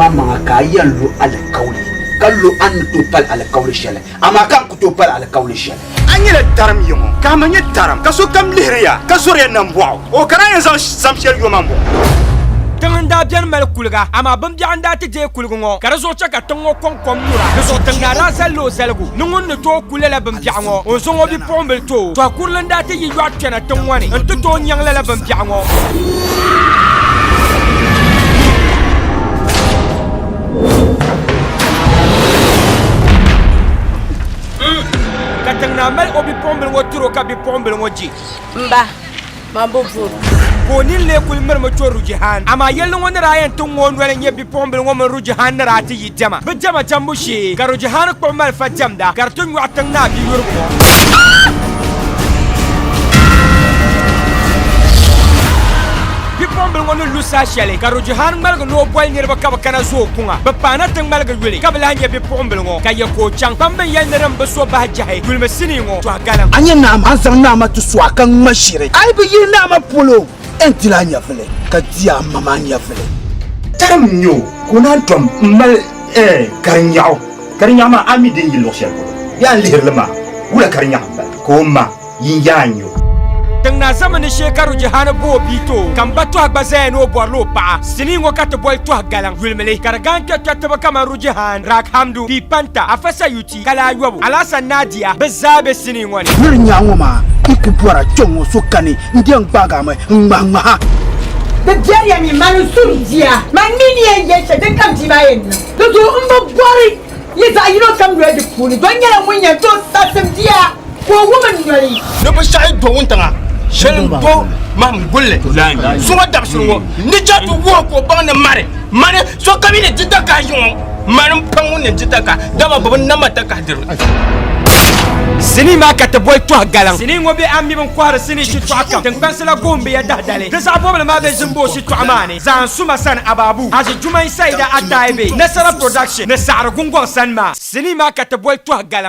Maŋmaŋa ka a yɛn lo alikauli, ka lo a ni tooi pali alikauli shɛli, amaa ka n ku tooi pali alikauli shɛli. A nyɛla tarim yiŋɔ, ka a ma nyɛ tarim, ka sokam lihiri ya, ka zɔri ya nambɔɣu. O ka daa yɛn zaŋ sam shɛli yo ma m-bɔŋɔ. Tiŋ n-daa beni mali kuliga, amaa bimbiɛɣu n-daa ti deei kuliga ŋɔ, ka di zuɣu chɛ ka tiŋ ŋɔ kɔŋ kom nyura. Di zuɣu tiŋ naa daa zalila o zaligu ni ŋun ni tooi ku lala bimbiɛɣu ŋɔ, o ni zaŋ o bipuɣimbil ti o. Tɔhi kurili n-daa ti yi yɔɣu kpɛna tiŋ ŋɔ ni nti tooi nyaŋ lala bimbiɛɣu ŋɔ. Ka tiŋ naa mali o bipuɣimbila ŋɔ tir o ka bipuɣimbila ŋɔ je. M ba, man bi bɔr o. Ka o nini lee kuli mirimi to Rujihan. Amaa yɛlli ŋɔ ni daa yɛn ti ŋ o noli n-nyɛ bipuɣimbila ŋɔ mini Rujihan ni daa ti yi diɛma bɛ diɛma diɛmbu shee, ka Rujihan kpuɣi malifa diɛmda ka di ti nyɔɣi tiŋ naa biyurigu ŋɔ. Bipuɣimbila ŋɔ ni lu saha shɛli ka Rujihan ŋmaligi ni o boli niriba ka bɛ kana zooi kuŋa. Bɛ paana ti ŋmaligi yuli ka bɛ lahi nya bipuɣimbila ŋɔ ka yɛ ka o chaŋ. Kpamba n-yɛli ni din bi so bahi jahi yulimi sinii ŋɔ tɔhi galiŋ. A nya naa maa, a ni zaŋ naa maa ti so a ka ŋma shiri. A yi bi yihi naa maa polo, n dila a nyɛvili, ka di a ma maa nyɛvili. Tarim n-nyɛ o ka o naan tom m-mali karinyaɣu. Karinyaɣu maa a mi di ni yi luɣ shɛli polo bee a ni lihiri li maa, wula karinyaɣu m-bala? Ka o ma, Yin yaa n-nyɛ o. Tiŋ naa zamani shee ka Rujihani bo o bia ti o, ka m ba Tɔhi gba zaya ni o bɔrila o paɣa. Sinii ŋɔ ka ti boli Tɔhi galiŋ yulimi li, ka di gaan kpɛrikpɛritiba kaman Rujihan, Raghamdu, Pii Panta, Afa Sayuti, Kalaa Yɔbu, Alasan Nadia, bɛ zaa be sinii ŋɔ ni. Nir nyaŋ ŋɔ maa yi ku bɔra kpɛŋ ŋɔ so kani n-di yɛn gbaag a mi n-ŋmahiŋmahi a. Di biɛriya mi, mani n-suri bia, man mi ni yɛn yɛli shɛli din kam bia maa yɛn niŋ. Di zuɣu m bi bɔri yi zaɣ yino kam noli di puuni, dɔn nyɛla ŋun yɛn tooi sasim bia ka o wum n noli. Ni binshɛɣu yi do wuntaŋa shɛli n-do mahim gulli zuŋɔ dabisili ŋɔ ni chɛ ti wuhi ka o baŋ ni mani, mani sokam yi ni di takahi yiŋɔ, mani m-pa ŋun ni di takahi, dama bɛ bi nam ma takahi diriba. Sinii maa ka ti boli tɔhi galiŋ. Sinii ŋɔ be a mi bɛn kɔhiri sinii shitɔɣu kam. Tiŋkpansi la goon bɛ ya dahidali. Di zaɣ bɔbili maa be Zimboo shitɔɣu maa ni. Zaan Suma sani Ababu, Haji Jumai Saida Ataibe, Nasara Production ni Saɣiri Gungɔŋ sani maa. Sinii maa ka ti boli tɔhi galiŋ.